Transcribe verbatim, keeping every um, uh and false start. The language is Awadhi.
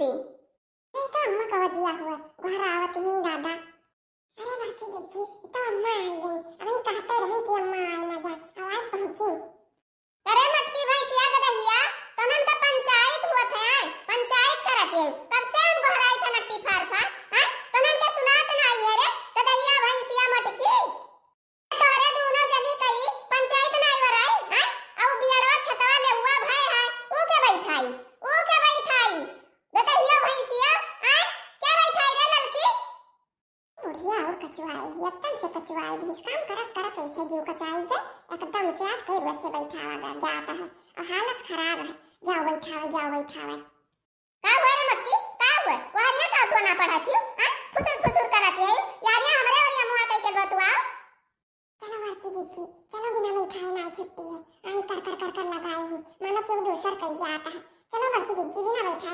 ये तो अम्मा का वजिया हुआ, घर आवत ही दादा। अरे बड़की जिज्जी, ये तो अम्मा आई गई। अबे कहते रहन कि अम्मा आए ना जाए, अब आज पहुंची। अरे मटकी भैंसिया गदहिया, तोनन का पंचायत हुआ थे, आए पंचायत करत है। कब से हम गोहराई थे नट्टी फार फार, हैं? तोनन के सुनात ना आई है रे, गदहिया भैंसिया मटकी। तोहरे दूनो जनी कई पंचायत नाई वराई, हैं? अउ बियड़वा खेतवा लेउआ भय है, ऊ के बैठाई, ऊ के बैठाई? गदहिया भैंसिया, हैं? के बैठाई रे ललकी? बुढ़िया और कचुआई, एकदम से कचुआई भी, काम करत करत ऐसे जीव कचाई के, एकदम से आज कई रोज से बैठावा ग-, जाता है, और हालत खराब है, जाओ बैठावे, जाओ बैठावे। का हुआ रे मटकी, का हुआ? वहरिया का अपना पढ़ा थी, हाँ? फुसुर फुसुर करत है, यारिया हमरे वरिया मुँह कई के बतुआओ। चलो बड़की जिज्जी, चलो बिना बैठाए नाई छुट्टी है, आई कर कर कर कर लगाई ही, मानो क्यों दूसर कई जाता है। चलो बड़की जिज्जी बिना बैठाए